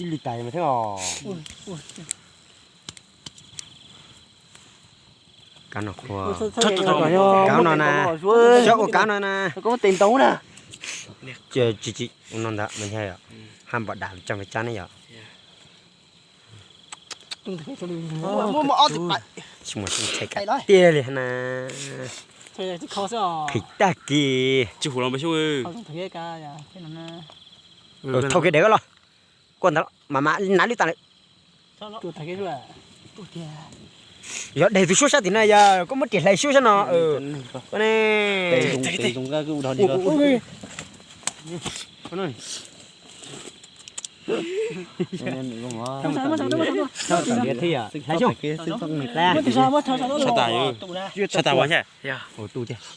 Ib li tais mas thiab os. Kab no qhua. Kab no na. Cov ua kab no na. Tsis tsis ua no ntawd mas yog haj npam dam coj mus cab ne yom. Tsis muaj ntshai tiag li na. Phem tag kis. Thauj kiag dev los. Koj ntawd mas mas nav lwm tas lawm. Yog deg tus suab sab tim no yog koj muab riam hlais suab sab no. Koj ne.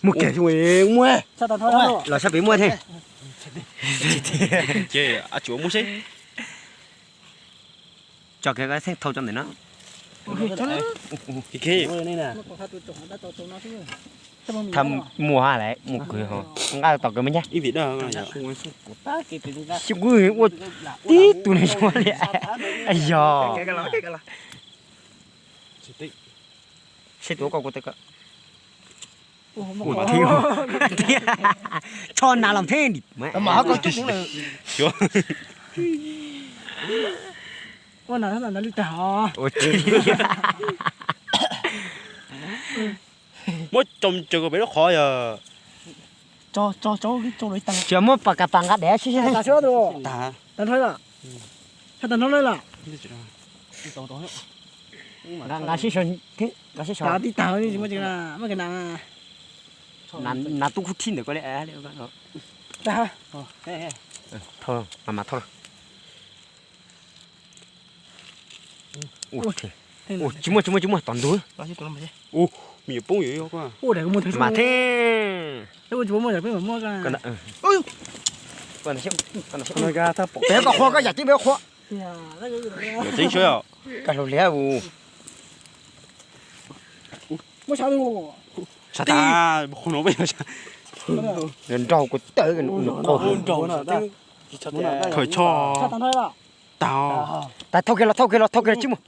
Muaj kiag xyoo muaj. Los sab pem muaj thiab. Ces a tsuav muaj seb. Tso kiag koj xeej thau tso ntawm no. Tha muaj ha lawm, muaj kwv ho nqa tom kawg me ncaj. Xyov kuv ua tib tug neeg xyov li. Yog. Seb tus koj kuv tau koj. Ua thiab. Tsho nas los thiab dim. Ua nas lwj tag os. Muab tso tsaws pem lub qhov yog. Tsis muab pas kas pas nqa dev sib. Tag nrho lawm. Nqa sib, nqa sib. Tib tag, muab nas tub khub thib ntawm ko li. Thauj, mas mas thauj. Tsis muaj, tsis muaj, tsis muaj tom ntug. Ua, me nyuam poob yuav. Mas thiab. Pem koj qhua, koj yam tib pem qhua. Koj hlau liab u. Nrau kuv tawm. Khaws tsho. Tag. Tag, thauj kiag los, thauj kiag los, thauj kiag los, tsis muaj.